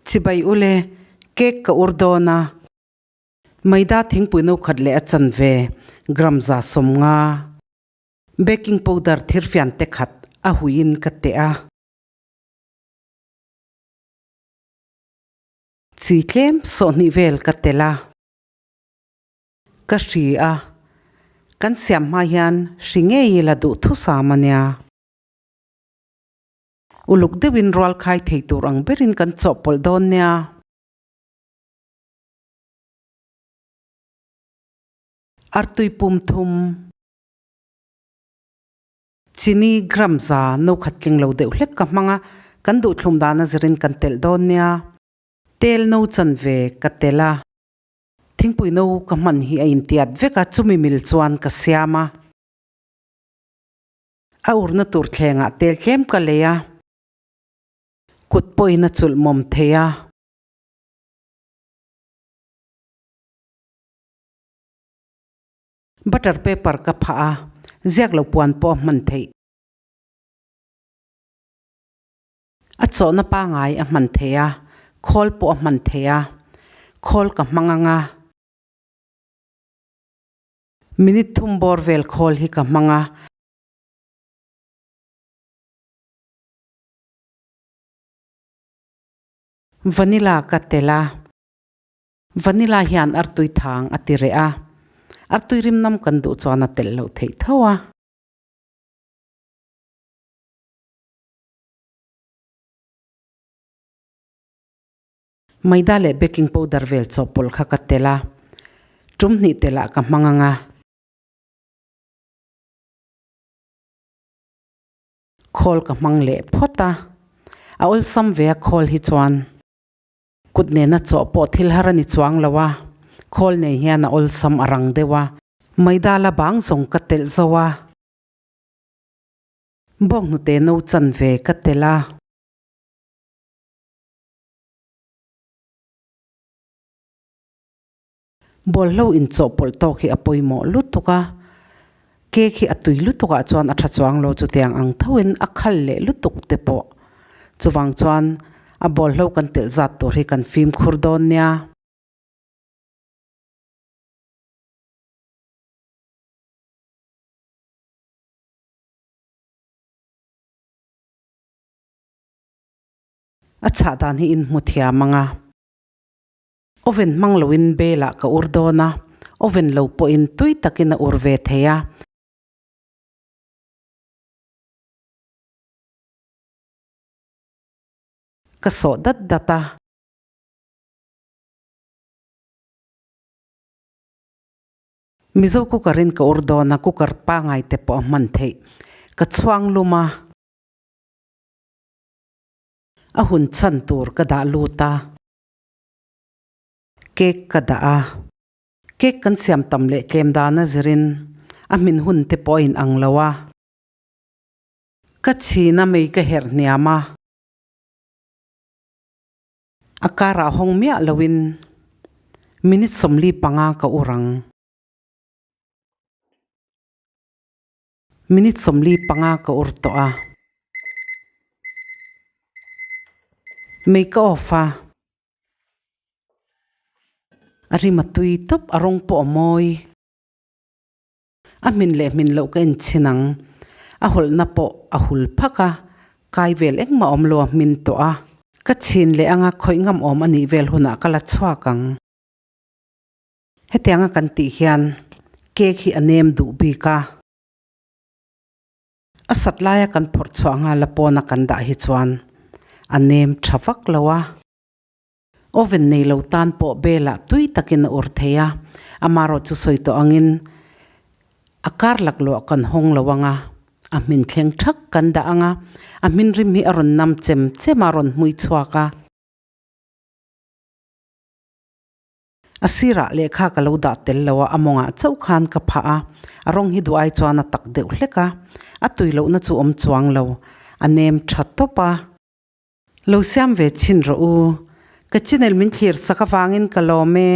Chibai ule, cake ka ur dawn a. Maida thingpui no khat leh a chanve, gram 150. Baking powder thirfian te khat a huiin ka teh a. Chi tlem sawhnih vel ka tel a. Ka hri a, kan siam hma hian hri ngei ila duh thusam a nia. Uluk deuhin rual khai thei tur ang berin kan chawhpawlh dawn nia. Artui pum thum. Chini gram za no khat tling lo deuh hlek ka hmang a, kan duhthlum dana zirin kan telh dawn nia. Tel no chanve ka telh a. Thingpui no ka hman hi a intiat vek a, chumi mil chuan ka siam a. A urna tur thlengah tel tlem ka lei a, kut pawhin a chulh mawm thei a. Butter paper ka phah a, ziak lo puan pawh a hman theih. A chawhna pangai a hman thei a, khawl pawh a hman thei a, khawl ka hmang ang a. Minute thum bawr vel khawl hi ka hmang a. Vanilla ka tel a. Vanilla hian artui thang a ti reh a. Artui rim nam kan duh chuan a telh loh theih tho a. Maida leh baking powder vel chawhpawlh kha ka tel a, tum hnih telah ka hmang ang a. Khawl ka hmang leh phawt a, a awlsam ve a khawl hi chuan kut nena chawh pawh thil har a ni chuang lo a, khawl nei hian a awlsam a rang deuh a. Maida la bang zawng ka telh zo a, bawnghnute no chanve ka telh a. Bawlhlo inchawhpawlh tawk hi a pawimawh lutuk a, cake hi a tui lutuk ah chuan a tha chuang lo chutiang ang thoin a khal leh lutuk te pawh. Chuvang chuan a bawlhlo kan telh zat tur hi kan fimkhur dawn nia. A chhah dan hi in hmu thiam ang a. Oven hmang loin bel ah ka ur dawn a, oven lo pawhin tui takin a ur ve thei a. Ka sawh dat dat a. Mizo cooker in ka ur dawn a, cooker pangai te pawh a hman theih. Ka chhuang lum a. A hun chhan tur ka dah lut a. Cake ka dah a, cake kan siam tam leh tlem dan a zirin a hmin hun te pawh a in ang lo a. Ka chhin a mei ka herh hniam a, a karah hawng miah loin minute 45 ka ur ang. Minute 45 ka ur tawh a. Mei ka off a. A rim a tui tawp, a rawng pawh a mawi. A hmin leh hmin loh ka en chhin ang. A hawlhna pawh a hul phak a, kai vel engmah awm lo a hmin tawh a. Ka chhin leh anga khawih ngam awm a nih vel hunah ka la chhuak ang. Hetianga kan tih hian cake hi a nem duh bik a. A sat laia kan phawrh chhuah nghal a pawna kan dah hi chuan a nem tha vak lo a. Oven nei lo tan pawh belah tui takin a ur thei a, amarawh chu sawi tawh angin a kar laklawh kan hawng lo ang a, a hmin thleng thak kan dah ang a, a hmin rim hi a rawn nam chem chem a, a rawn hmui chhuak a. A sirah lehkha ka lo dah tel lo a, a mawngah chauh khan ka phah a, a rawng hi duh ai chuan a tak deuh hlek a, a tui lohna chu awm chuang lo, a nem tha tawp a. Lo siam ve chhin rawh u, ka channel min thlir sak avangin ka lawm e.